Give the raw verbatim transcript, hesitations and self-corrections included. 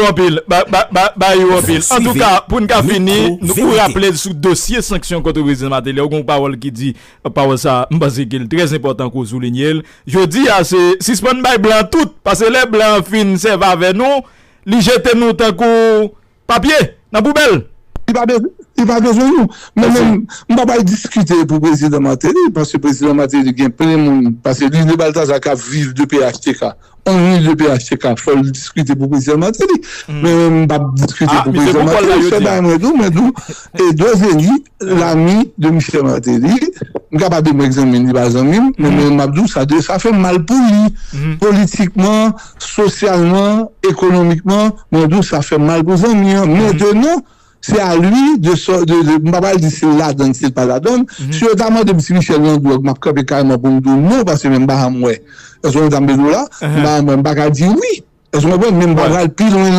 Anpil, ba, ba, ba, ba yo anpil. Antouka, pou n ka fini, nou, ou raple sou dosye sanksyon kont prezidan Martelly, ou gen yon pawòl ki di, pawòl sa, m panse ke l trè enpòtan ke w soulinye l. Jodi a, se sispann bay blan tout, paske lè blan fin sèvi avè nou, li jete nou tankou papye nan poubèl. Li pa bezwen, li pa bezwen nou. Men menm, m pa pral diskite pou prezidan Martelly, paske prezidan Martelly gen plen moun, paske li, li Baltazar k ap viv de P H T K. Ann ri de P H T K, fò l diskite pou prezidan Martelly. Men m p ap diskite pou prezidan Martelly. Sèl bagay mwen di w, mwen di w, e Dozeni, lami de misye Martelly, m ka pa di mwen zanmi l, li pa zanmi m, men men m ap di w sa, de, sa fè m mal pou li. Politikman, sosyalman, ekonomikman, mwen di w sa fè m mal pou zanmi an. Mentenan, se a li de, de, de, m pa pral di si l ladann, si l pa ladann. Si yo ta mande m si Michel nan dwòg, m ap kanpe kareman pou m di w non, paske men m pa janm wè. Èske w konprann sa m vle di w la? M pa, m pa ka di wi. Èske w konprann? Men m pa pral pi lwen nan